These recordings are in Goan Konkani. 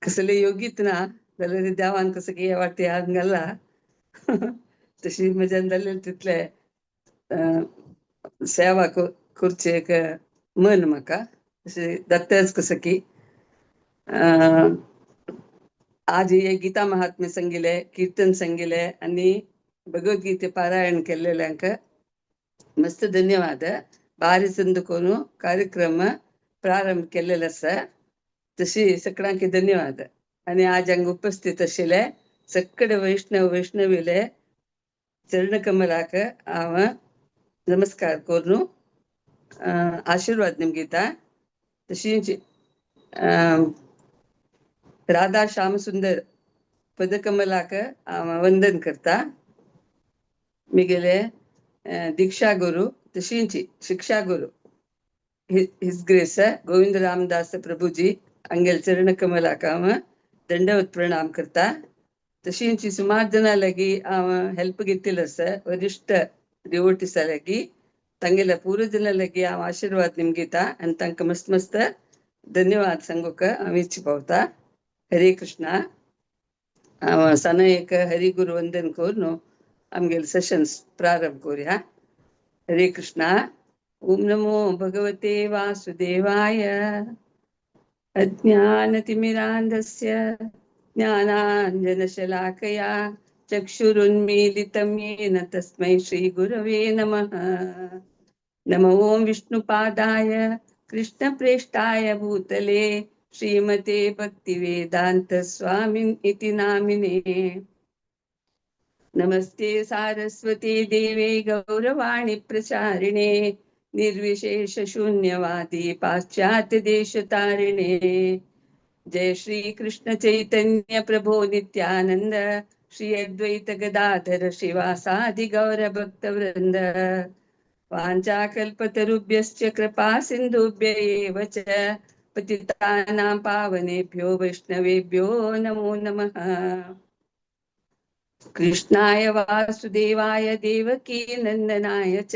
कसले योगीत ना जाल्यार देवान कसं की हे वाटे हात घाला तशी म्हज्यान जालें तितले सेवा करची एक मन म्हाका तशें जाताच कसं की. आज हे गीता महात्म्य सांगिले, कीर्तन सांगिले आनी भगवद्गीते पारायण केल्लेल्यांक मस्त धन्यवाद. बारी संद करून कार्यक्रम प्रारंभ केल्लेलो आसा, तशी सगळ्यांक धन्यवाद. आनी आज हांगा उपस्थित आशिल्ले सगळे वैष्णव वैष्णवीले चरणकमलाक हांव नमस्कार करून आशीर्वाद निमगिता. तशीच राधा श्याम सुंदर पदकमलाक हांव वंदन करता. मिगेले दीक्षा गुरु तशींच शिक्षा गुरु his grace Govind Ramdas Prabhuji हांगेले चरणकमलाक हांव दंडवत प्रणाम करता. तशींच सुमार जणां लागीं हांव हेल्प घेतिल्लो आसा, वरिश्ठ डिवोटीसा लागीं, तांगेल्या पूर्वजना लागीं हांव आशिर्वाद निमगिता आनी तांकां मस्त मस्त धन्यवाद सांगूंक हांव इच्छा पावता. हरे कृष्णा. हांव सना एक हरी गुरु वंदन करून आमगेले सेशन्स प्रारंभ करुया. हरे कृष्णा. ओम नमो भगवते वासुदेवाय. अज्ञानतिमिरान्धस्य ज्ञानाञ्जनशलाकया चक्षुरुन्मीलितं येन तस्मै श्रीगुरवे नमः. नमो ॐ विष्णुपादाय कृष्णप्रेष्ठाय भूतले श्रीमते भक्तिवेदान्त स्वामिन् इति नामिने. नमस्ते सारस्वती देवे गौरवाणी प्रचारिणे निर्विशेष शून्यवादी पाश्चात्य देशतारिणे. जय श्री कृष्ण चैतन्य प्रभो नित्यानंद श्री अद्वैत गदाधर श्रीवासादि गौर भक्त वृंद. वाञ्छाकल्पतरुभ्यश्च कृपा सिन्धुभ्य एव च पतितानां पावनेभ्यो वैष्णवेभ्यो नमो नमः. कृष्णाय वासुदेवाय देवकी नंदनाय च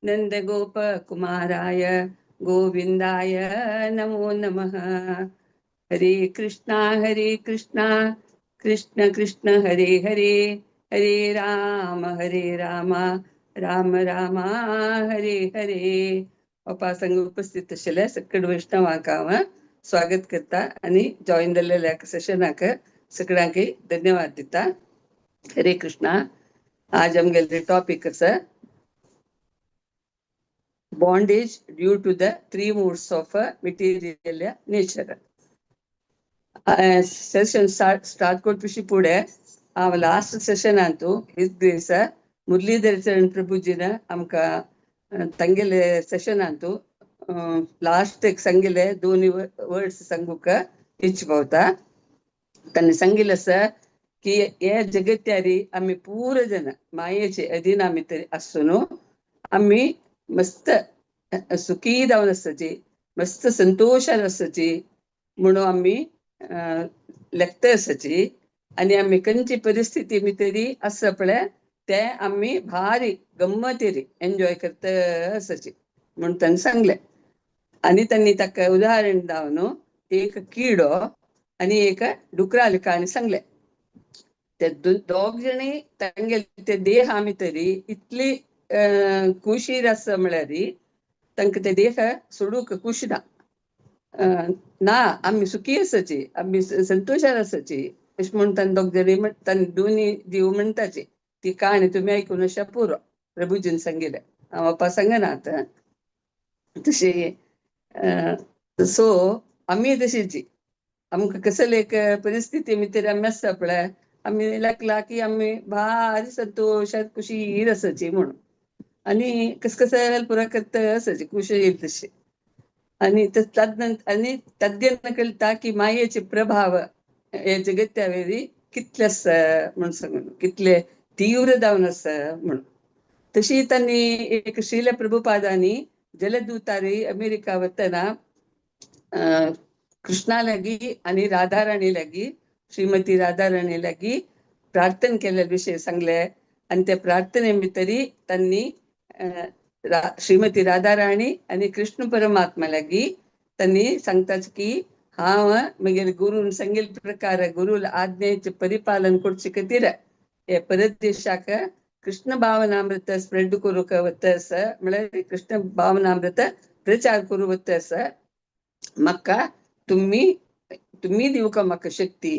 नंदगोपकुमाराय गोविंदाय नमो नमः. हरे कृष्णा हरे कृष्णा कृष्ण कृष्ण हरे हरे, हरे राम हरे राम राम राम हरे हरे. अप्पा संग उपस्थित आशिल्ले सगळे वैष्णवांक हांव स्वागत करता आनी जॉईन जाल्लेल्या सेशनाक सगळ्यांक धन्यवाद दिता. हरे कृष्णा. आज आमगेले टॉपिक आसा bondage due to the three modes of material nature. Session start करपी फुडें हांव लास्ट सेशनांतू his grace Muralidhar चरण प्रभुजीन आमकां तांगेले सेशनांतू लास्ट एक सांगिल्ले दोन वर्ड्स सांगूंक इच्छ पावता. तांणी सांगिल्लें आसा की हे जगत्यारी आमी पूर जन मायेचे अधीन आमी तरी आसून आमी मस्त सुखी जावन आसची, मस्त संतोशान आसची म्हणून आमी लेखता आसची आनी आमी खंयची परिस्थिती भितरी आसा पळय ते आमी भारी गम्मतेरी एन्जॉय करता आसची म्हूण तांणी सांगलें. आनी तांणी ताका उदाहरण दावन एक किडो आनी एक डुकराली काणी सांगलें. ते दोग जणी तांगेले ते देहा भितरी इतली खुशीर आसा म्हळ्यार तांकां ते देह सोडूंक खुशी ना, ना आमी सुखी आसाची, आमी संतोशान आसाची अशें म्हूण तांणी दोग जणी तांणी दोनी जीव म्हणटाची. ती काणी तुमी आयकून अशें पुरो प्रभुजीन सांगिल्लें, हांव आतां सांगना आतां. तशी सो आमी तशीची आमकां कसले एक परिस्थिती भितर आमी आसता पळय आमी लागला की आमी भारी संतोशान खुशीर आसाची म्हणून आनी कस कसं पुरा करता आसाची खुशी येईल तशी. आनी आनी तद्येन कळटा की मायेचे प्रभाव हे जगत्यावेरी कितले आसा म्हूण सांगून कितले तीव्र जावन आसा म्हणून. तशी तांणी एक श्रील प्रभुपादांनी जलदूतारी अमेरिका वतना कृष्णा लागीं आनी राधाराणी लागीं श्रीमती राधाराणी लागीं प्रार्थना केल्ले विशय सांगले आनी त्या प्रार्थने भितरी तांणी श्रीमती राधाराणी आनी कृष्ण परमात्मा लागीं तांणी सांगतात की हांव म्हगेले गुरून सांगिल्ले प्रकार गुरुल आज्ञेचे परिपालन करचे खातीर हे परदेशाक कृष्ण भावनामृत स्प्रेड करूंक वता, म्हळ्यार कृष्ण भावनामृत प्रचार करूंक वता. म्हाका तुमी तुमी दिवका म्हाका शक्ती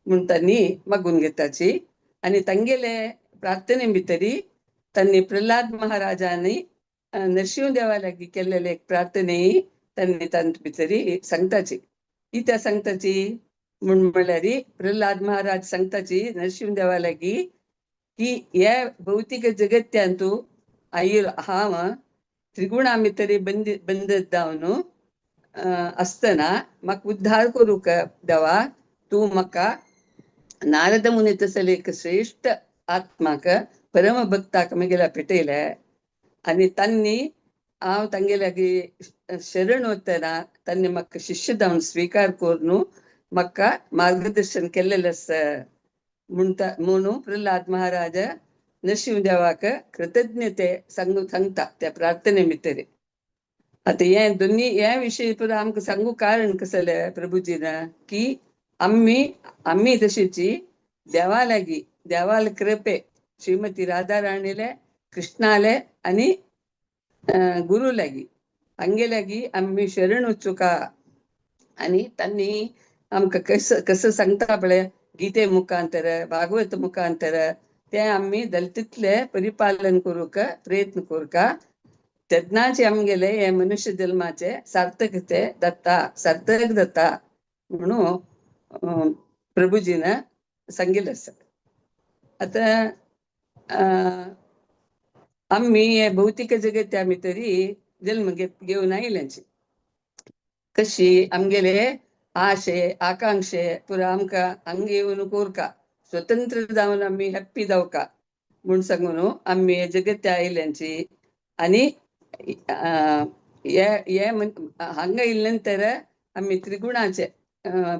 म्हूण तांणी मागून घेताची. आनी तांगेले प्रार्थने भितरी तांणी प्रल्हाद महाराजांनी नरशिंव देवा लागीं केल्लेले एक प्रार्थने तांणी तांचे भितरी सांगताची. कित्याक सांगताची म्हूण म्हणल्यार प्रल्हाद महाराज सांगताची नरशिंव देवा लागीं की हे भौतिक जगत्यांतू आयल हांव त्रिगुणा भितरी बंदी बंदत जावन आसतना म्हाका उद्धार करूंक देवा, तूं म्हाका नारद मुनी तसले एक श्रेश्ठ आत्माक, परम भक्ताक म्हगेल्या पेटयले आनी तांणी हांव तांगे लागीं शरण वतना तांणी म्हाका शिश्य जावन स्विकार करून म्हाका मार्गदर्शन केल्लेलें आसा म्हणटा. म्हणून प्रल्हाद महाराज नरशिंव देवाक कृतज्ञते सांगू सांगता त्या प्रार्थने भितर. आतां हे दोनी हे विशय पुरो आमकां सांगू कारण कसलें प्रभुजीन की आमी आमी तशीची देवा लागीं, देवाले कृपे, श्रीमती राधा राणीले, कृष्णाले आनी गुरू लागीं, हांगे लागीं आमी शरण वचुका. आनी तांणी आमकां कसं कसं सांगता पळय गीते मुखांतर, भागवत मुखांतर, ते आमी दलतीतले परिपालन करूंक प्रयत्न करुका, तेन्नाच आमगेले हे मनुष्य जल्माचे सार्थकते जाता, सार्थक जाता म्हणून प्रभुजीन सांगिल्लें आसा. आतां आमी हे भौतीक जगत्या भितरी जल्म घेवन आयिल्यांची कशी आमगेले आशे आकांक्षे पुरो आमकां हांगा येवन कोरका स्वतंत्र जावन आमी हॅप्पी जावका म्हूण सांगून आमी हे जगत्या आयिल्यांची. आनी हे हे हांगा येयले नंतर आमी त्रिगुणाचे,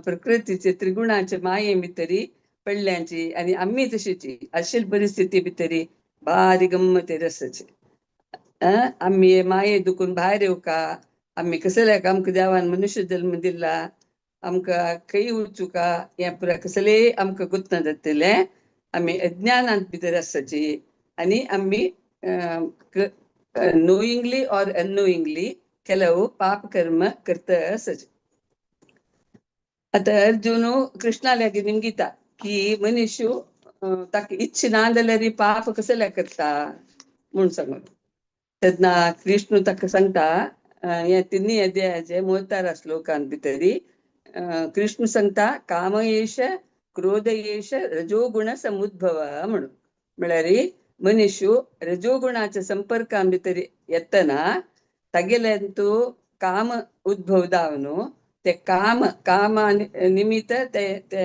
प्रकृतीचे त्रिगुणाचे माये भितरी पडल्यांची. आनी आमी तशीची अशी परिस्थिती भितरी भारी गम्मत रसाची. आमी हे माये दुखून भायर येवका, आमी कसले आमकां देवान मनुष्य जल्म दिला, आमकां खंय वचुका हें पुरा कसलेय आमकां गुत्त जातलें. आमी अज्ञानांत भितर आसची आनी आमी नोईंगली ऑर अननोईंगली ಕೆಲವು ಪಾಪ ಕರ್ಮ करता आसचे. आतां अर्जुन कृष्णा लागीं निमगिता की मनीस ताका इच्छा ना जाल्यार पाप कसले करता म्हूण सांगून. तेन्ना कृष्ण ताका सांगता, हे तिन्ही अध्यायाचे मुळतारा श्लोकान भितरी कृष्ण सांगता, काम एष क्रोध एष रजोगुण समुद्भव म्हणून. म्हळ्यार मनीस रजोगुणाच्या संपर्कां भितर येतना तागेल्यांतू काम उद्भव जावन ते काम कामा निमित्त ते ते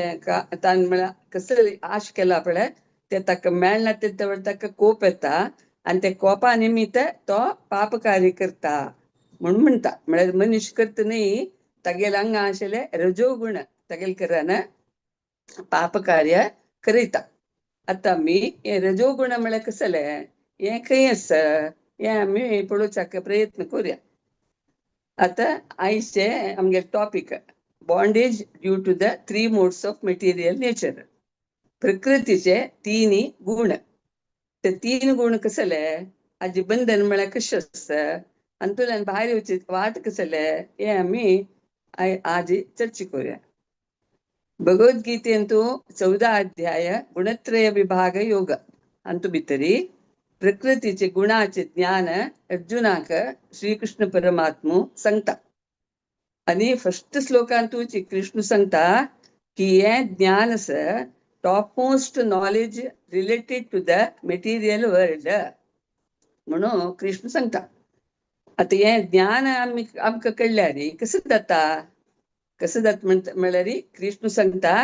तान म्हळ्यार कसले आश केला पळय ते ताका मेळना ते ताका कोप येता आनी ते कोपा निमित्त तो पापकार्य करता म्हूण म्हणटा. म्हळ्यार मनीस करता न्ही, तागेले आंगा आशिल्ले रजोगुण तागेले करान पापकार्य करयता. आतां आमी हे रजोगुण म्हळ्यार कसलें, हें खंय आसा, हें आमी पळोवच्याक प्रयत्न करुया. आतां आयचे आमगे topic bondage due to the three modes of material nature, प्रकृतीचे तीन गुण. ते तीन गुण कसले, हाजे बंधन म्हळ्यार कशें आसता हातूंतल्यान भायर येवची वाट कसले, हें आमी आज चर्चा करुया. भगवद्गीतेंतु 14 अध्याय गुणत्रय विभाग योग हातूंत भितरी प्रकृतीचे गुणाचे ज्ञान अर्जुनाक श्रीकृष्ण परमात्मू सांगता. आनी फर्स्ट श्लोकांतूच कृष्ण सांगता की हें ज्ञान आसा top most knowledge related to the material world म्हणून कृष्ण सांगता. आतां हें ज्ञान आमी आमकां कळ्ळ्यार कसं जाता, कसं जाता म्हणटा म्हळ्यार कृष्ण सांगता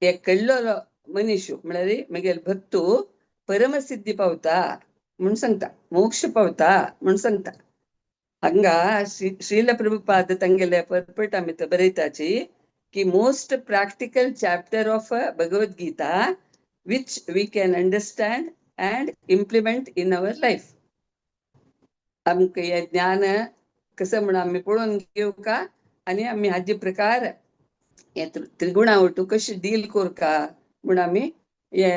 हे कळ्ळलो मनीस म्हळ्यार म्हगेलो भक्तू परमसिद्धी पावता म्हूण सांगता, मोक्ष पावता म्हूण सांगता. हांगा श्रील प्रभुपाद तांगेले परपटा भितर बरयताची की most practical chapter of Bhagavad Gita which we can understand and implement in our life. आमकां हें ज्ञान कसं म्हण आमी पळोवन घेवका आनी आमी हाजे प्रकार हे त्रिगुणा वटू कशी डील कोरका म्हूण आमी हे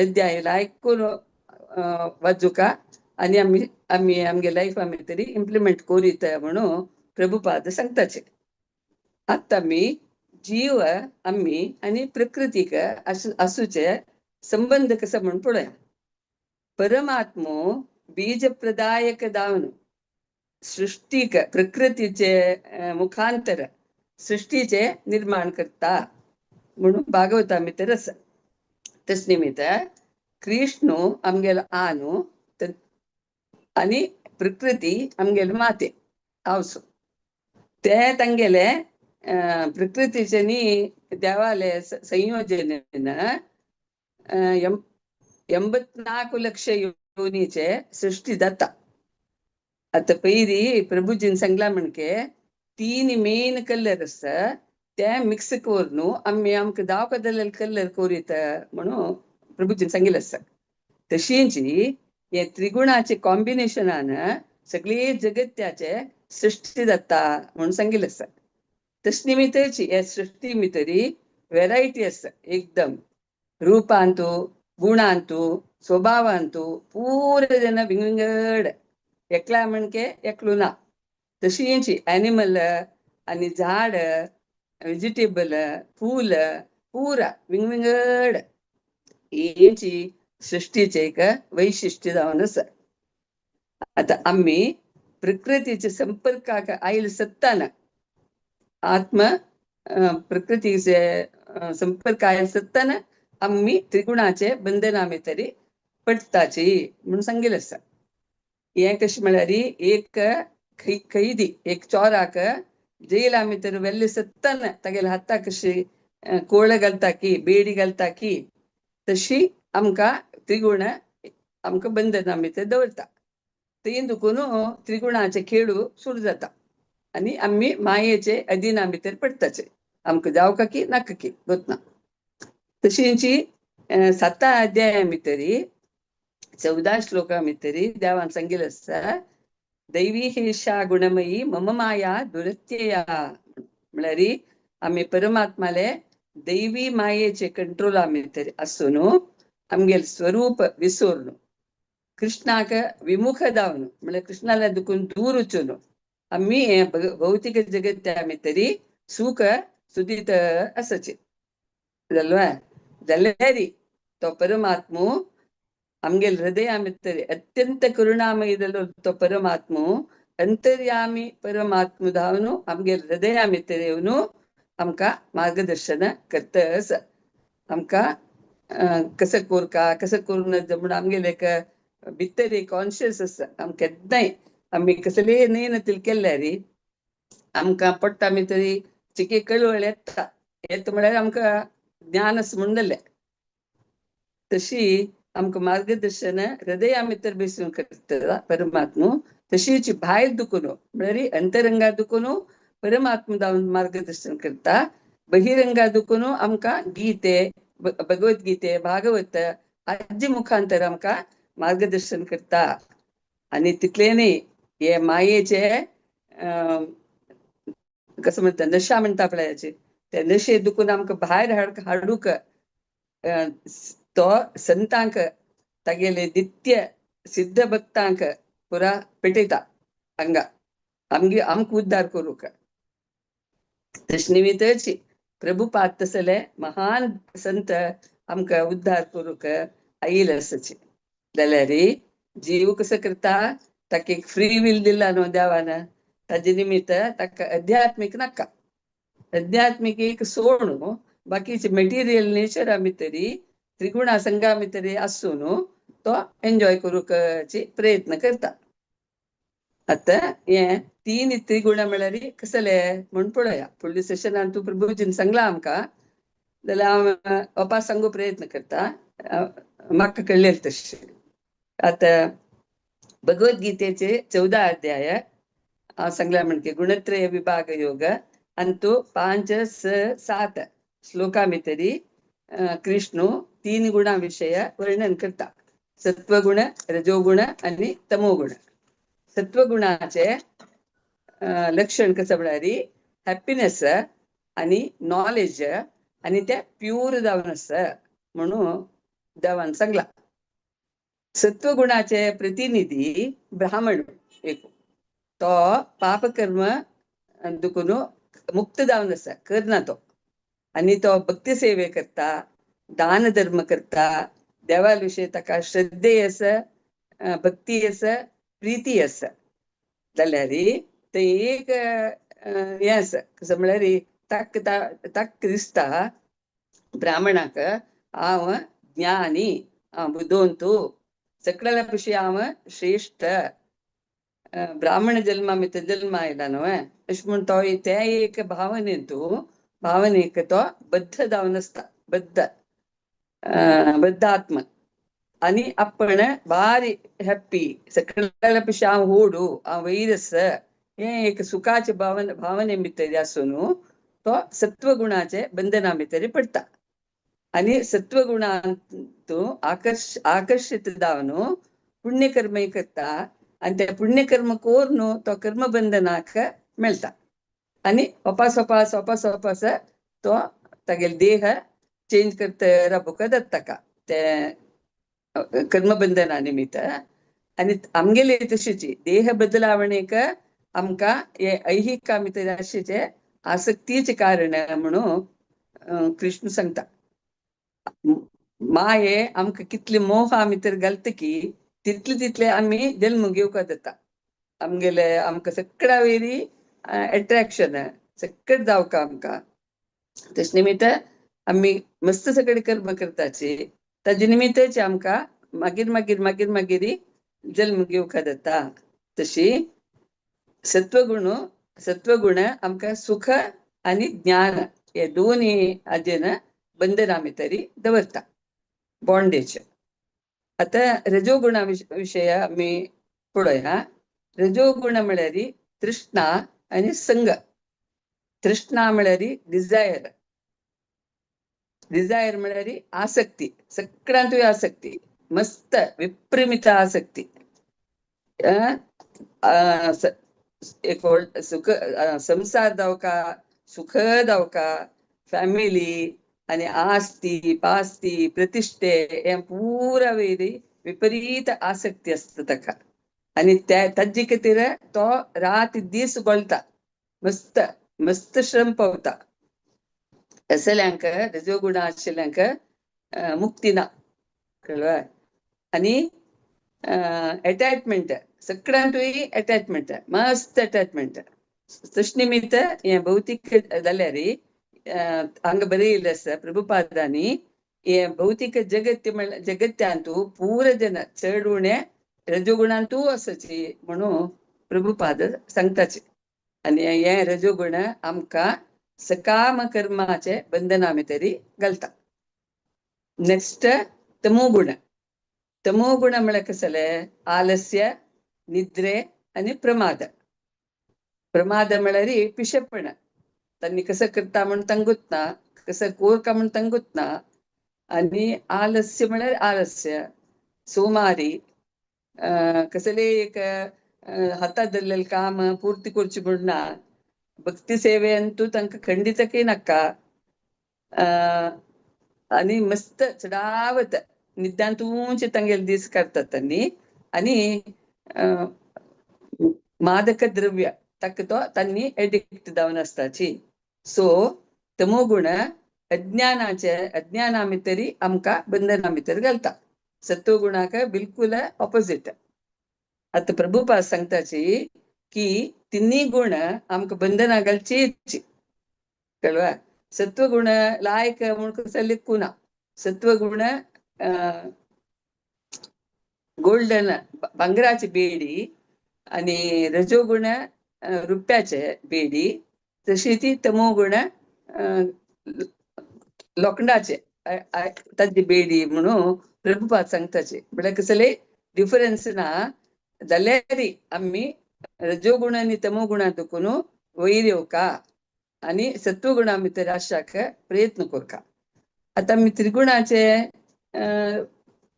अध्याय लायक करून वाचुका आनी आमी आमी आमगे लायफ आमी तरी इम्प्लिमेंट करीत म्हणून प्रभुपाद सांगताचे. आतां आमी जीव आमी आनी प्रकृतीक आसूचे संबंध कसो म्हूण पळोवया. परमात्मो बीज प्रदायक दावन सृष्टीक प्रकृतीचे मुखांतर सृष्टीचे निर्माण करता म्हणून भागवता भितर आसा. तस निमित्त कृष्णू आमगेलो आनु आनी प्रकृती आमगेले माते आवसो. ते तांगेले प्रकृतीचे न्ही देवाले संयोजनेन 84 लक्ष योनीचे सृष्टी जाता. आतां पयरी प्रभुजीन सांगला म्हणके 3 मेन कलर आसा ते मिक्स करून आमी आमकां दावका जाल्ले कलर कोरीत म्हणून प्रभुजीन सांगिल्लें आसा. तशींच हे त्रिगुणाचे कॉम्बिनेशनान सगळे जगत्याचे सृष्टी जाता म्हणून सांगिल्लें आसा. तश निमित्तची हे सृष्टी भितरी वेरायटी आसा एकदम, रूपांतू गुणांतू स्वभावांतू पुरे जण विंगविंगड, एकला म्हणके एकलो ना. तशींच एनिमल आनी झाड वेजिटेबल फूल पुरा विंगविंगड हेंची सृष्टीचें एक वैशिश्ट्य जावन आसा. आतां आमी प्रकृतीच्या संपर्काक आयले सत्ताना आत्म प्रकृतीचे संपर्क आयले सत्ताना आमी त्रिगुणाचे बंधना भितरी पडटाची म्हणून सांगिल्लें आसा. हें कशें म्हळ्यार एक खैदी एक चोराक जैला भितर व्हेल्ले सत्ताना तागेल्या हाताक कशी कोळ घालता की बेडी घालता की तशी आमकां त्रिगुण आमकां बंधना भितर दवरता. थंय दुखून त्रिगुणाचे खेळू सुरू जाता आनी आमी मायेचे अधीना भितर पडटाचे, आमकां जावका की नाका की गोतना. तशींची 7 अध्याया भितरी 14 श्लोका भितरी देवान सांगिल्लें आसा, दैवी हेषा गुणमयी मम माया दुरत्यया. म्हळ्यार आमी परमात्माले दैवी मायेचे कंट्रोला भितर आसून आमगेले स्वरूप विसरून कृष्णाक विमुख जावन म्हळ्यार कृष्णाला दुखून दूर वचून आमी हे भौतिक जगत्या भितरी सुख सुदीत आसचे. जालो जाल्यार तो परमात्मो आमगेले हृदया भितर अत्यंत करुणामयी जालो तो परमात्मो अंतर्यामी परमात्मो जावन आमगेले हृदया भितर येवन आमकां मार्गदर्शन करता आसा. आमकां कसं कोरका कसं करूं नज म्हूण आमगेले एक भितर एक कॉन्शियस आसा. आमकां केन्नाय आमी कसलेय न्हय नतील केल्यार आमकां पडटा आमी तरी चिके कळवळ येता, येता म्हळ्यार आमकां ज्ञान आसा म्हूण जालें. तशी आमकां मार्गदर्शन हृदया भितर बसून करता परमात्मो. तशीच भायर दुखून म्हळ्यार अंतरंगा दुखून परमात्मा जावन मार्गदर्शन करता. बहिरंगा दुखून आमकां गीते भगवद्गीते भागवत आजी मुखांतर आमकां मार्गदर्शन करता. आनी तितलें न्ही हे मायेचे कसं म्हणटा नशा म्हणटा पळय ते नशे दुखून आमकां भायर हाडूंक तो संतांक तागेले नित्य सिद्ध भक्तांक पुरा पेटयता हांगा आमगे आमकां उद्धार करूंक. तशें निमित्तच प्रभुपाद तसले महान संत आमकां उद्धार करूंक आयिल्ले आसाचे. जाल्यार जीव कसो करता ताका एक फ्री will दिला न्हू देवान, ताजे निमित्त ताका अध्यात्मीक नाका, अध्यात्मीक एक सोड बाकीचे मटेरियल नेचरा भितरी त्रिगुणा संगा भितरी आसून तो एन्जॉय करूंक प्रयत्न करता. आतां हें 3 त्रिगुण म्हळ्यार कसले म्हूण पळोवया. फुडल्या सेशनान तूं प्रभुजीन सांगलां आमकां जाल्यार हांव वापस सांगू प्रयत्न करता म्हाका कळ्ळें तशें. आतां भगवद्गीतेचे 14 अध्याय हांव सांगला म्हणके गुणत्रय विभाग योग अंतु 5 6 7 श्लोका भितरी कृष्णू 3 गुणा विषय वर्णन करता, सत्वगुण रजोगुण आनी तमोगुण. सत्वगुणाचे लक्षण कसं म्हळ्यार हॅप्पीनेस आनी नॉलेज आनी ते प्यूर जावन आसा म्हणून देवान सांगला. सत्वगुणाचे प्रतिनिधी ब्राह्मण एक तो पापकर्म दुखून मुक्त जावन आसा, करना तो, आनी तो भक्ती सेवे करता, दान धर्म करता, देवा विशयी ताका श्रद्धे आसा, भक्ती आसा, प्रिती आसा. जाल्यार ते एक हें आसा, कसो म्हळ्यार ताक ताक दिसता ब्राह्मणाक हांव ज्ञानी, हांव बुदवंतू, सगळ्या पशी हांव श्रेश्ठ, ब्राह्मण जल्मा भितर जल्मा आयला न्हू, अशें म्हूण तो ते एक भावनेंतू भावनेक तो बद्ध जावन आसता, बद्ध बद्धात्म. आनी आपण भारी हॅप्पी, सगळ्या पशी हांव होडू, हांव वयर आसा, हें एक सुखाचे भावने भितर आसून तो सत्वगुणाचे बंधना भितर पडटा. आनी सत्वगुणांतू आकर्षित जावन पुण्यकर्मय करता आनी ते पुण्यकर्म करून तो कर्मबंधनाक मेळटा. आनी वापास वापास वापास वापास तो तागेलो देह चेंज करता राबोवंक जाता ताका ते कर्मबंधना निमित्त. आनी आमगेले तशीच देह बदलावणेक आमकां हे ऐहिका भितर आशिल्ले आसक्तीचें कारण म्हणून कृष्ण सांगता. माये आमकां कितले मोहा भितर घालता की तितले तितले आमी जल्म घेवपाक जाता. आमगेले आमकां सगळ्या वयरी एट्रेक्शन सगळें जावका आमकां, तशें निमित्त आमी मस्त सगळे कर्म करताची, ताजे निमित्तच आमकां मागीर मागीर मागीर मागीर जल्म घेवपाक जाता. तशी सत्वगुण सत्वगुण आमकां सुख आनी ज्ञान हे दोनी हाजेन बंधना भितर दवरता, बॉन्डेज. आतां रजोगुणा विशय आमी पळोवया. रजोगुण म्हळ्यार तृष्णा आनी संग. तृष्णा म्हळ्यार डिझायर, डिझायर म्हळ्यार आसक्ती, सगळ्यांतूय आसक्ती, मस्त विपरीत आसक्ती. एक सुख संसार जावका, सुख जावका, फॅमिली आनी आस्ती पास्ती प्रतिश्ठे हें पुरा वयरी विपरीत आसक्ती आसता ताका. आनी ताजे खातीर तो रात दीस गोळटा, मस्त मस्त श्रम पावता. असल्यांक रजोगुणा आशिल्ल्यांक मुक्ती ना, कळ्ळें? आनी एटॅचमेंट, सगळ्यांतूय एटॅचमेंट, मस्त एटॅचमेंट. तशें निमित्त हें भौतीक जाल्यार हांगा बरयिल्लें आसा प्रभुपादांनी, हें भौतीक जगत्य म्हणल्यार जगत्यांतू पूर जन चड उणें रजोगुणांतू आसची म्हणून प्रभुपाद सांगताचे. आनी हें रजोगुण आमकां सकाम कर्माचे बंधना भितर घालता. नेक्स्ट तमोगुण. तमोगुण म्हळ्यार कसलें? आलस्य, निद्रे आनी प्रमाद. प्रमाद म्हळ्यार पिशेपण, तांणी कसं करता म्हूण तांगूच ना, कसं कोरका म्हूण तांगूच ना. आनी आलस्य म्हळ्यार आलस्य, सोमारी, कसले एक हातात धरलेलें काम पूर्ती करचें म्हूण ना, भक्ती सेवे अंतू तांकां खंडितकय नाका. आनी मस्त चडावत निद्दांतूच तांगेले दीस काडटात तांणी. आनी मादक द्रव्य ताका तो तांणी एडिक्ट जावन आसताची. सो तमोगुण अज्ञानाचे अज्ञाना भितर आमकां बंधना भितर घालता. सत्वगुणाक बिलकुल ऑपोजीट. आतां प्रभुपाद सांगताची की तिन्ही गुण आमकां बंधना घालचीच, कळ्ळें? सत्वगुण लायक म्हूण कसो लेखूं ना. सत्वगुण गोल्डन भांगराची बेडी आनी रजोगुण रुप्याचे बेडी, तशी ती तमोगुण लोखंडाचे ताची बेडी म्हणून प्रभुपाद सांगताचे. म्हळ्यार कसले डिफरन्स ना जाल्यार आमी रजोगुण आनी तमोगुणा दुखून वयर येवका आनी सत्वगुणा भितर आसच्याक प्रयत्न करका. आतां आमी त्रिगुणाचे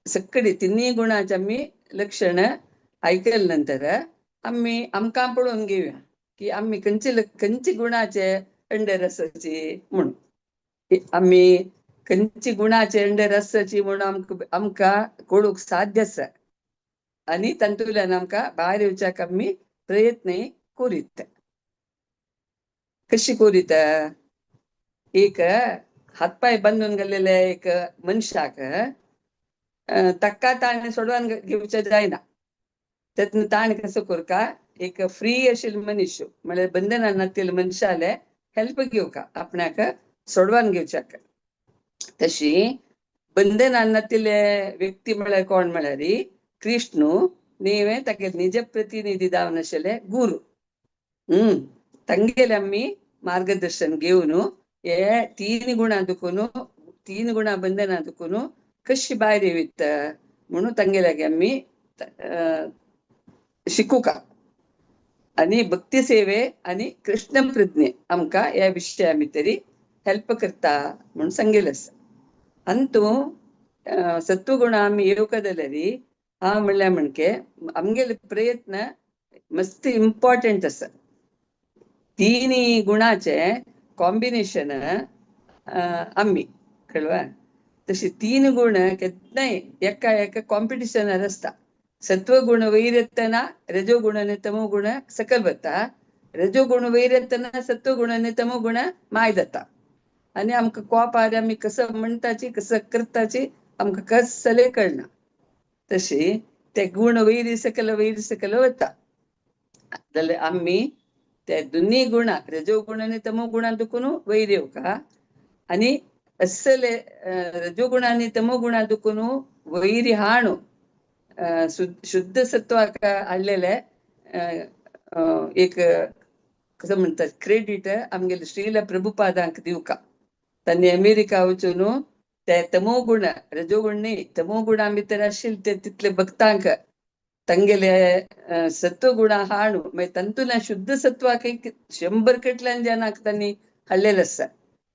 सगळे तिन्ही गुणाचे आमी लक्षण आयकले नंतर आमी आमकां पळोवन घेवया. की आमी खंयचे खंयचे गुणाचे अंडर आसाची म्हणून, आमी खंयचे गुणाचे अंडर आसाची म्हणून आमकां आमकां कळूंक साध्य आसा आनी तातूंतल्यान आमकां भायर येवच्याक आमी प्रयत्न करीत. कशी करीत? एक हातपाय बांदून गेल्लेले एक मनशाक ताका ताणें सोडवान घेवचें जायना. तेन्ना ताणें कसो करका, एक फ्री आशिल्ले मनीस म्हळ्यार बंधना नातिल्ले मनशाले हेल्प घेवका आपणाक सोडवान घेवच्याक. तशी बंधना नातिल्ले व्यक्ती म्हळ्यार कोण म्हळ्यार कृष्णू नीवे तागे निज प्रतिनिधी जावन आशिल्ले गुरू. तांगेले आमी मार्गदर्शन घेवन हे तीन गुणां दुखून, तीन गुणां बंधना दुखून कशी भायर येवीत म्हणून तांगेले आमी शिकूका. आनी भक्ती सेवे आनी कृष्ण प्रज्ञे आमकां ह्या विशया भितरी हेल्प करता म्हणून सांगिल्लें आसा. अंतू सत्वगुण आमी येवका जाल्यार हांव म्हणल्यार म्हणके आमगेले प्रयत्न मस्त इम्पॉर्टंट आसा. तिनी गुणाचे कॉम्बिनेशन आमी कळवा. तशी तीन गुण केन्नाय एका एका कॉम्पिटिशनार आसता. सत्वगुण वयर येतना रजोगुण आनी तमोगुण सकयल वता, रजोगुण वयर येतना सत्वगुण आनी तमोगुण माय जाता. आनी आमकां कोपार आमी कसं म्हणटाची कसं करताची आमकां कसलें कळना. तशी ते गुण वयर सकयल वयर सकयल वता जाल्यार आमी ते दोन्ही गुणां रजोगुण आनी तमोगुणां दुखून वयर येवका आनी असले रजोगुण आनी तमोगुणां दुखून वयर हाणू शुद्ध सत्वाक हाडलेले एक कसं म्हणटात क्रेडीट आमगेले श्रील प्रभुपादांक दिवका. तांणी अमेरिका वचून ते तमोगुण रजोगुण न्ही तमोगुणा भितर आशिल्ले ते तितले भक्तांक तांगेले सत्वगुणा हाणू मागीर तातूंतल्यान शुद्ध सत्वाक एक 100 कडल्यान जनांक तांणी हाडलेले आसा.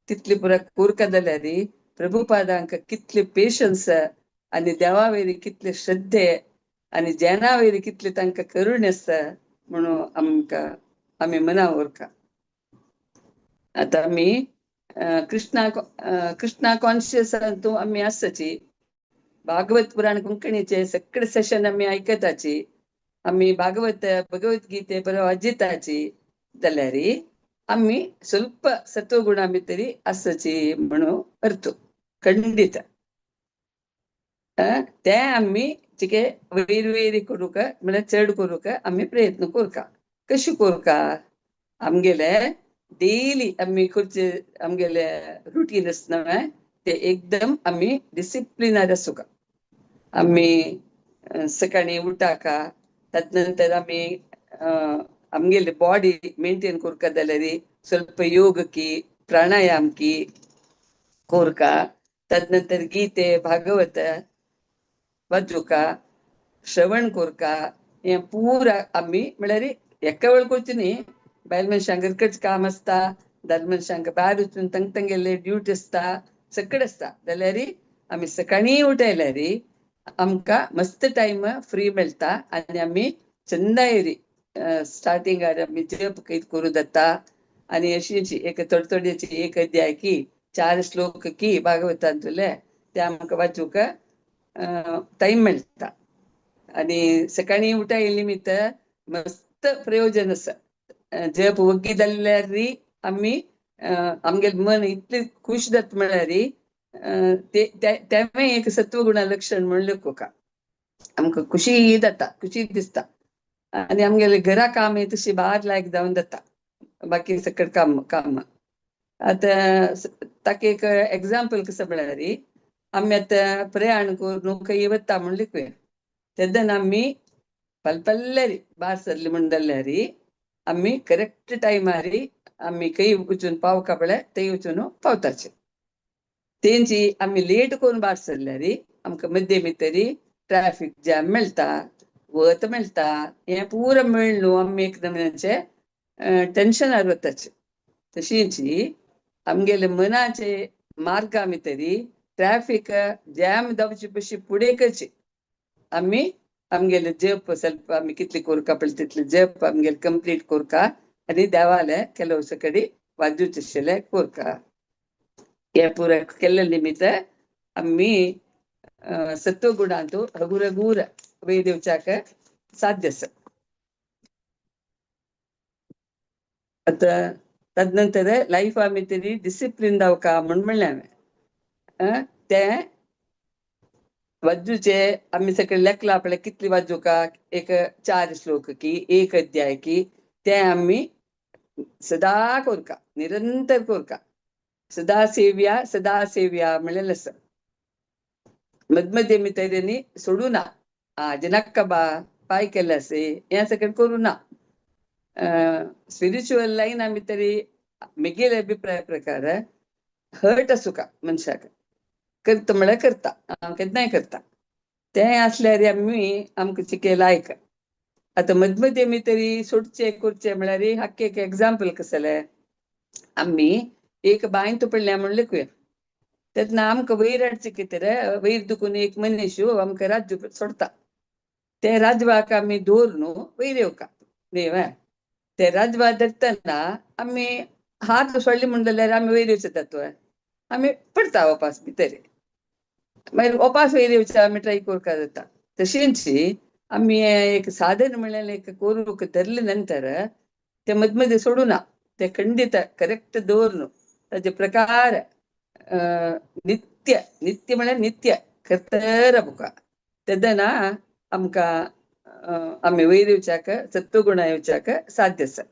तितली पुरा कोरका जाल्यार प्रभुपादांक कितले पेशन्स आनी देवा वयली कितले श्रद्धे आनी जना वयली कितले तांकां करुण आसा म्हणून आमकां आमी मना उरका. आतां आमी कृष्णा कृष्णा कॉन्शियस तूं आमी आसाची. भागवत पुराण कोंकणीचे सगळे सेशन आमी आयकताची, आमी भागवत भगवद्गीते बरो वाचिताची जाल्यार आमी ಸ್ವಲ್ಪ सत्वगुणा भितरी आसाची म्हणून अर्थ खंडीत. ते आमी चिके वयर वयर करूंक म्हळ्यार चड करूंक आमी प्रयत्न करका. कशें करका? आमगेले डेली आमी करचे आमगेले रुटीन आसता न्हय ते एकदम आमी डिसिप्लिनार आसूंक. आमी सकाळीं उठाका, ताचे नंतर आमी आमगेले बॉडी मेंटेन करका जाल्यार ಸ್ವಲ್ಪ योग की प्राणायाम की कोरका, ताचे नंतर गीते भागवत वाचुका, श्रवण कोरका. हें पुरा आमी म्हळ्यार एका वेळ करची न्ही. बायल मनशांक घरकडचें काम आसता, दादले मनशांक भायर वचून तांकां तांगेले ड्युटी आसता, सगळें आसता. जाल्यार आमी सकाळीं उठयल्यार आमकां मस्त टायम फ्री मेळटा आनी आमी चंदायरी स्टार्टिंगार आमी जप करूं जाता. आनी अशी एक थोडे थोडेची एक अध्याय की 4 श्लोक की भागवतांतले ते आमकां वाचूंक टायम मेळटा. आनी सकाळीं उठाय निमित्त मस्त प्रयोजन आसा. जप वग्गी जाल्यार आमी आमगेलें मन इतलें खूश जाता म्हळ्यार तेंवूय एक सत्वगुणा लक्षण म्हूण लेखुका. आमकां खुशी जाता, खुशी दिसता आनी आमगेलें घरा काम तशी भार लायक जावन जाता बाकी सकट काम काम. आतां ताका एक एग्जाम्पल कसं म्हळ्यार आमी आतां प्रयाण करून खंय वता म्हूण लेखुया. तेन्ना आमी पलपल्ल्यारी भायर सरली म्हूण जाल्यार आमी करेक्ट टायमार आमी खंय वचून पावका पळय थंय वचून पावताचे. तेंची आमी लेट करून भायर सरल्यार आमकां मद्दे भितरी ट्रॅफिक जॅम मेळटा, वत मेळटा. हें पुरा मेळ्ळें न्हू आमी एक नमुन्याचें टेन्शनार वताचे. तशीच आमगेले मनाचे मार्गा भितरी ट्रॅफिक जॅम जावचे पशी फुडें करचे. आमी आमगेले जप ಸ್ವಲ್ಪ आमी कितले कोरका पळय तितले जप आमगेले कंप्लीट कोरका आनी देवाले केलोवचे कडेन वाजूचे कोरका. हे पुरा केल्ले निमित्त आमी सत्वगुणांतु हगुरगूर वयर येवच्याक साध्य आसा. आतां तदनंतर लायफ आमी तरी डिसिप्लीन जावका म्हूण म्हणलें हांवें. तें वाजूचे आमी सगळे लेखला आपल्या कितली वाजूका, एक 4 श्लोक की 1 अध्याय की, तें आमी सदा कोरका, निरंतर कोरका. सदा सेव्या सदा सेव्या म्हणलेलें आसा. मदमदे आमी तरेनी सोडूं ना, आज नाका बा पाय केल्ले आसे हें सगळें करूं ना. स्पिरिच्युअल लायन आमी तरी म्हगेले अभिप्राय प्रकार हर्ट आसूका मनशाक, करता म्हळ्यार करता, हांव केन्नाय करता. तें आसल्यार आमी आमकां चिके लायक. आतां मदमदे आमी तरी सोडचें करचें म्हळ्यार हाका एक एग्जाम्पल कसलें, आमी एक बांयंत पडल्या म्हूण लेखुया, तेन्ना आमकां वयर हाडचें कितें रे, वयर दुखून एक मनीस आमकां राज्य सोडटा, ते राजवाक आमी दवर न्हू वयर येवका न्ही वे. ते राजवा धरतना आमी हात सोडले म्हूण जाल्यार आमी वयर येवचे तत्व आमी पडटा ओपास भितर, मागीर ओपास वयर येवचे आमी ट्राय करपाक जाता. तशेंच आमी एक साधन म्हणल्यार एक कोरूक धरले नंतर ते मदमदे सोडूं ना, ते खंडीत करेक्ट दवर न्हू ताजे प्रकार नित्य नित्य म्हळ्यार नित्य करतर आमकां तेन्ना आमकां आमी वयर येवच्याक सत्वगुणा येवच्याक साध्य आसा.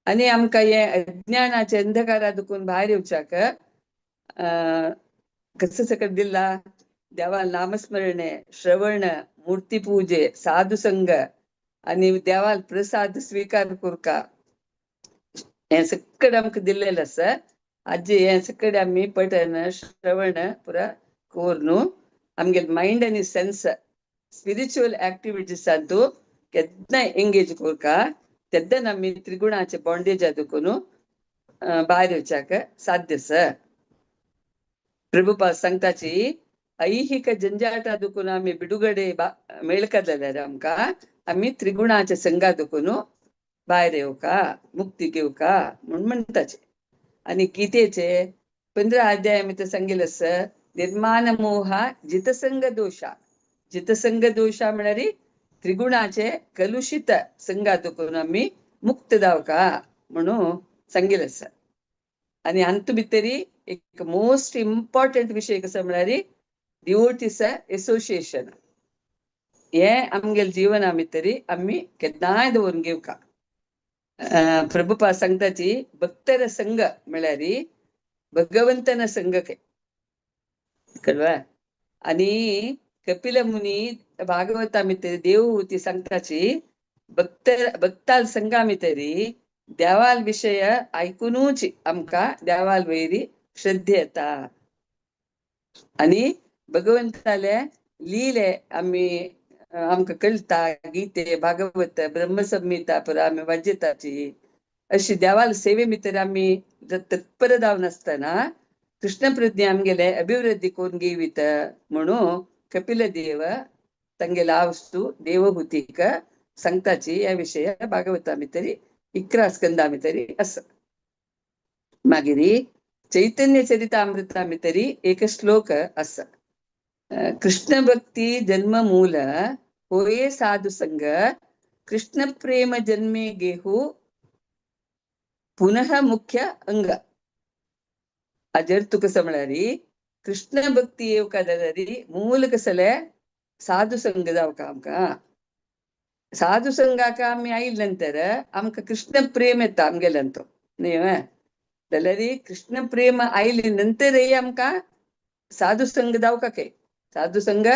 आनी आमकां हें अज्ञानाचे अंधकारा दुखून भायर येवच्याक कसं सकट दिला देवा नामस्मरणे, श्रवण, मूर्तिपूजे, साधुसंग आनी देवाल प्रसाद स्वीकार करका, हें सगळें आमकां दिल्लेलें आसा. आजी हें सगळें आमी पठन श्रवण पुरा करून आमगे मायंड आनी सेन्स स्पिरिच्युअल ऍक्टिविटीसांतू केन्ना एंगेज करका, तेन्ना आमी त्रिगुणाचे बॉन्डेज दुखून भायर येवच्याक साध्य आसा. प्रभुपाद सांगताची ऐहिक जंजाटा दुखून आमी बिडुगडे मेळका जाल्यार आमकां आमी त्रिगुणाचे संगा दुखून भायर येवका, मुक्ती घेवका म्हूण म्हणटाचे. आनी गीतेचे 15 अध्याय भितर सांगिल्लें आसा, निर्माण मोहा जितसंग दोशा. जितसंग दोशा म्हळ्यार त्रिगुणाचे कलुषित संगा दुखून आमी मुक्त जावका म्हणून सांगिल्लें आसा. आनी हातूंत भितरी एक मोस्ट इम्पॉर्टंट विशय कसो म्हळ्यार डिवोटीस एसोसिएशन. हें आमगेले जिवना भितरी आमी केन्नाय दवरून घेवका. प्रभुपाद सांगताची भक्तर संघ म्हळ्यार भगवंतन संघ कळवा. आनी कपिल मुनी भागवता भितर देवहूती सांगताची भक्त भक्ताल संघा भितरी देवाल विशय आयकुनूच आमकां देवाल वयरी श्रद्धे येता. आनी भगवंताले लिले आमी आमकां कळटा, गीते भागवत ब्रह्मसंहिता पुरा आमी वाजयताची. अशी देवाल सेवे भितर आमी तत्पर जावन आसतना कृष्ण प्रज्ञा आमगेले अभिवृद्धी करून घेवीत म्हणून कपिल देव तांगेले वस्तू देवहूतीक सांगताची. ह्या विशय भागवता भितरी 11 स्कंदा भितरी आसा. मागीर चैतन्य चरितामृता भितरी एक श्लोक आसा, कृष्ण भक्ती जन्म मूल होये साधु संग, कृष्ण प्रेम जन्मे गेहू पुनः मुख्य अंग. हाजेर तुका कसो म्हळ्यार कृष्ण भक्ती येवका जाल्यार मूल कसले साधु संग जावका आमकां. साधु संगाक आमी आयले नंतर आमकां कृष्ण प्रेम येता आमगेल्यान तो न्ही जाल्यार कृष्ण प्रेम आयले नंतरय आमकां साधु संग जावका काय, साधु संग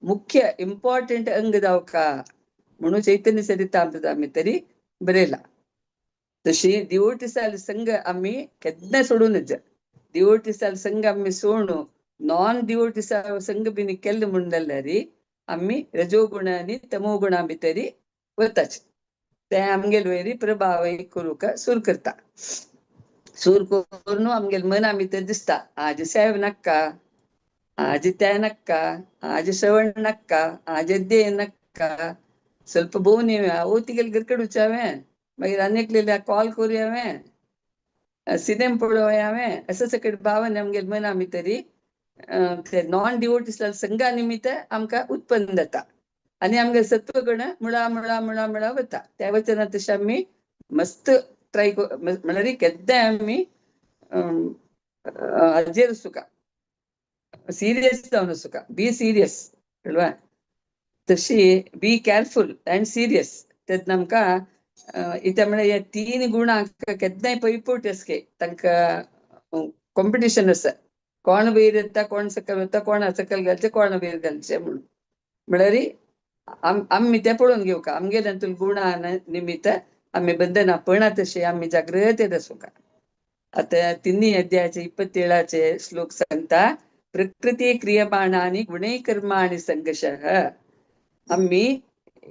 मुख्य इम्पॉर्टंट अंग जावका म्हणून चैतन्य चरितामृत आमी तरी बरयला. तशी डिवोटीसाल संघ आमी केन्ना सोडूं नज. डिवोटीसाल संघ आमी सोडून नॉन डिवोटीसा संघ बीन केल्ले म्हूण जाल्यार आमी रजोगुण आनी तमोगुणा भितरी वताचे, ते आमगेले वयरी प्रभाव करूंक सुरू करता. सूर करून आमगेले मना भितर दिसता आज सेव नाका, आज त्या नाका, आज श्रवण नाका, आज अध्ययन नाका, ಸ್ವಲ್ಪ ಬೋನಿ ಓತಿಗೆಲ್ ಗಿರ್ಕಡುಚಾವೆ मागीर आनी एकलेल्या कॉल करूया हांवें, सिनेम पळोवया हांवें, असं सकट भावन आमगेले मना भितरी ते नॉन डिवोटीस संघा निमित्त आमकां उत्पन्न जाता आनी आमगे सत्वगुण मुळा मुळा मुळा मुळा वता. त्या वचना तशें आमी मस्त ट्राय म्हणल्यार केन्नाय आमी हाजेर सुका सिरियस जावन सुका, बी सिरियस कळ्ळें, तशी बी केअरफुल अँड सिरियस. तेन्ना आमकां इत्या म्हळ्यार हे तीन गुणांक केन्नाय पयपोट आसके तांकां कॉम्पिटिशन आसा, कोण वयर येता कोण सकयल वता, कोण सकयल घालचें कोण वयर घालचें म्हणून. म्हळ्यार आमी तें पळोवन घेवका, आमगेल्या गुणा निमित्त आमी बंधना पळना तशें आमी जागृत आसूंका. आतां तिन्ही अध्यायाचे 27 श्लोक सांगता, प्रकृती क्रियमाणानि गुणै कर्माणि संघर्षः. आमी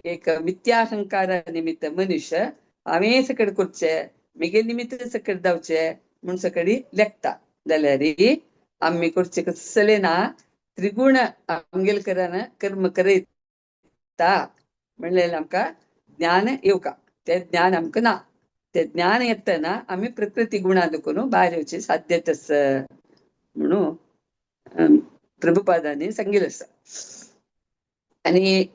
एक मिथ्याहंकार निमित्त मनुष्य हांवें सकड करचें, म्हगे निमित्त सकड जावचें म्हूण सकडी लेखता जाल्यार आमी करचें कसलें ना, त्रिगुण आमगेले करान कर्म करयता म्हणलें आमकां ज्ञान येवका, तें ज्ञान आमकां ना. तें ज्ञान येतना आमी प्रकृती गुणा दुखून भायर येवची साध्यत आसा म्हणून प्रभुपादांनी सांगिल्लें आसा. आनी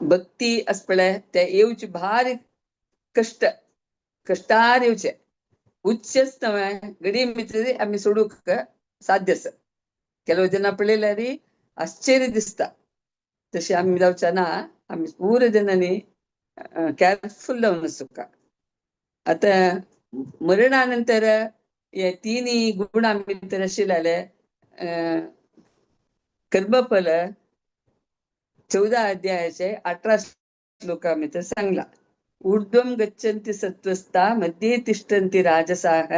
भक्ती आसा पळय ते येवची भारी कश्ट, कश्टार येवचे, उच्चच न्हय घडी भितर आमी सोडूंक साध्य आसा. ಕೆಲವು ಜನ पळयल्यार आश्चर्य दिसता, तशें आमी जावचे ना, आमी पुरो जणांनी केअरफुल जावन आसूंक. आतां मरणानंतर हे तिनी गुणां भितर आशिल्ले कर्मफल 14 अध्यायाचे 18 श्लोका भितर सांगला. ऊर्ध्वं गच्छन्ति सत्त्वस्था मध्ये तिष्ठन्ति राजसाः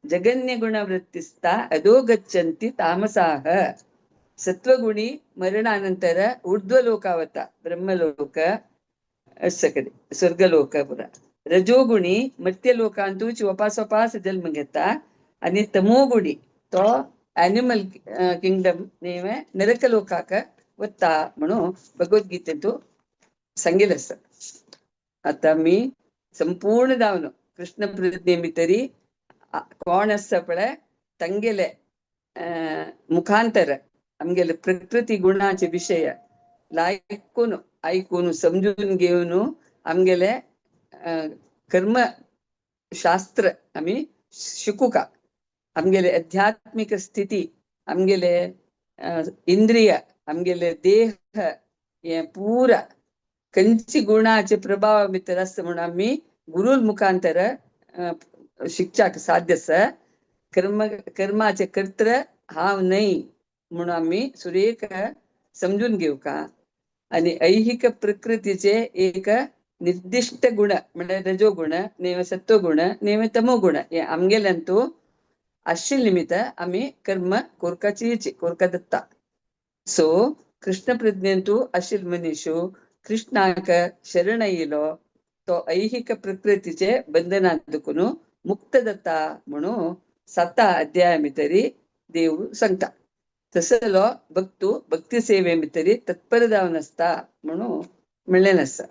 जघन्य गुणवृत्तिस्था अधो गच्छन्ति तामसाः. सत्वगुणी मरणानंतर ऊर्ध्वलोका वता, ब्रह्मलोक सगळे स्वर्गलोक पुरा. रजोगुणी मर्त्यलोकांतूच वपास जन्म घेता आनी तमोगुणी तो एनिमल किंगडम नरकलोकाक वता म्हणून भगवद्गीतेंतू सांगिल्लें आसा. आतां आमी संपूर्ण जावन कृष्ण प्रतिज्ञे भितरी कोण आसा पळय तांगेले मुखांतर आमगेले प्रकृती गुणाचे विशय लायकून आयकून समजून घेवन आमगेले कर्म शास्त्र आमी शिकूका. आमगेले आध्यात्मिक स्थिती, आमगेले इंद्रिय, आमगेले देह हे पुरा खंयची गुणाचे प्रभाव भितर आसता म्हणून आमी गुरू मुखांतर शिकच्याक साध्य आसा. कर्म कर्माचे कर्त्र हांव न्हय म्हणून आमी सुरेख समजून घेवका. आनी ऐहिक प्रकृतीचे एक निर्दिश्ट गुण म्हळ्यार रजोगुण नेम सत्वगुण नेम तमोगुण हे आमगेल्यांतू आशिल्ले निमित्त आमी कर्म कोरकाची कोरका दत्ता. सो कृष्ण प्रज्ञेंतू आशिल्ले मनीशू कृष्णाक शरण येयलो तो ऐहिक प्रकृतीचे बंधनात दुखून मुक्त जाता म्हणून 7 अध्याया भितरी देव सांगता. तसलो भक्तू भक्ती सेवे भितरी तत्पर जावन आसता म्हणून म्हणलें आसा.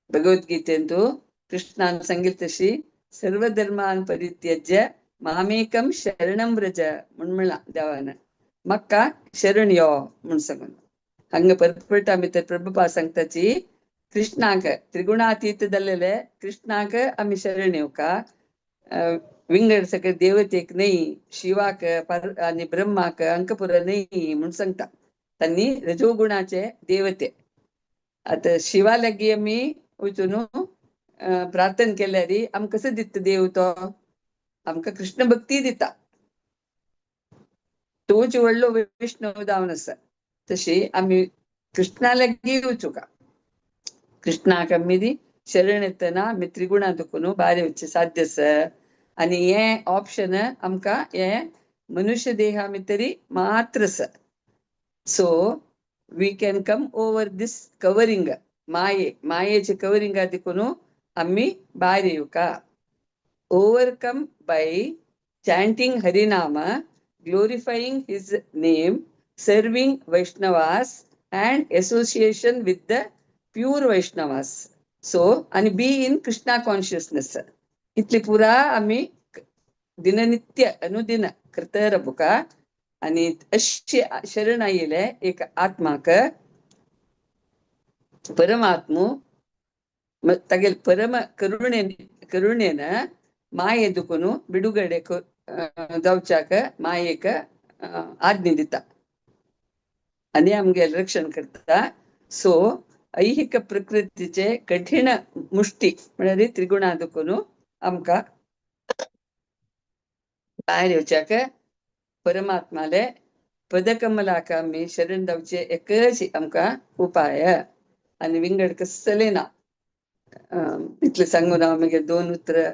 भगवद्गीतेंतू कृष्णान सांगिल्लें तशी सर्व धर्मान परित्यज्य मामेकम शरणं व्रज म्हूण म्हणलां देवान, म्हाका शरण यो म्हूण सांगून. हांगा परपटा भितर प्रभुपा सांगताची कृष्णाक त्रिगुणातीत जाल्लेले कृष्णाक आमी शरण येवका, विंगड सगळे देवतेक न्हय, शिवाक आनी ब्रह्माक अंकपुरा न्हय म्हूण सांगता. तांणी रजोगुणाचे देवते. आतां शिवा लागीं आमी वचून प्रार्थना केल्यार आमकां कसो दिता देव, तो आमकां कृष्ण भक्ती दिता. तोच व्हडलो वैष्णव जावन आसा. तशी आमी कृष्णा लागीं वचूंका, कृष्णाक आमी शरण येतना आमी त्रिगुणा दुखून भायर येवचें साध्य आसा. आनी हें ऑप्शन आमकां हें मनुष्य देहा भितरी मात्र आसा. So we can come over this covering, माये मायेचे कवरिंगा देखून आमी भायर येवका. Overcome by chanting Harinama, glorifying his name, serving Vaishnavas and association with the pure Vaishnavas. So, and be in Krishna consciousness. इतली पुरा आमी दिननित्य अनुदिन करता बुका. आनी अशी शरण आयिले एक आत्माक परमात्मू तागेल परम करुणेन करुणेन माये दुखून बिಡುगಡೆ जावच्याक मायेक आज्ञा दिता आनी आमगेलें रक्षण करता. सो ऐहिक प्रकृतीचे कठीण मुष्टी म्हळ्यार त्रिगुणा दुखून आमकां भायर येवच्याक परमात्माले पदकमलाक आमी शरण जावचे एकच आमकां उपाय आनी विंगड कसलें ना. इतलें सांगून हांव मागीर दोन उतरां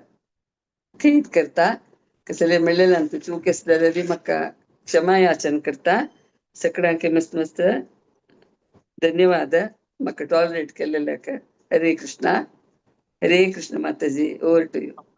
खेरीत करता. कसलें म्हणलें चूक आसलें जाल्यार म्हाका क्षमा याचन करता. सगळ्यांक मस्त मस्त धन्यवाद म्हाका टॉलरेट केल्ल्याक. हरे कृष्णा. हरे कृष्ण माताजी. Over to you.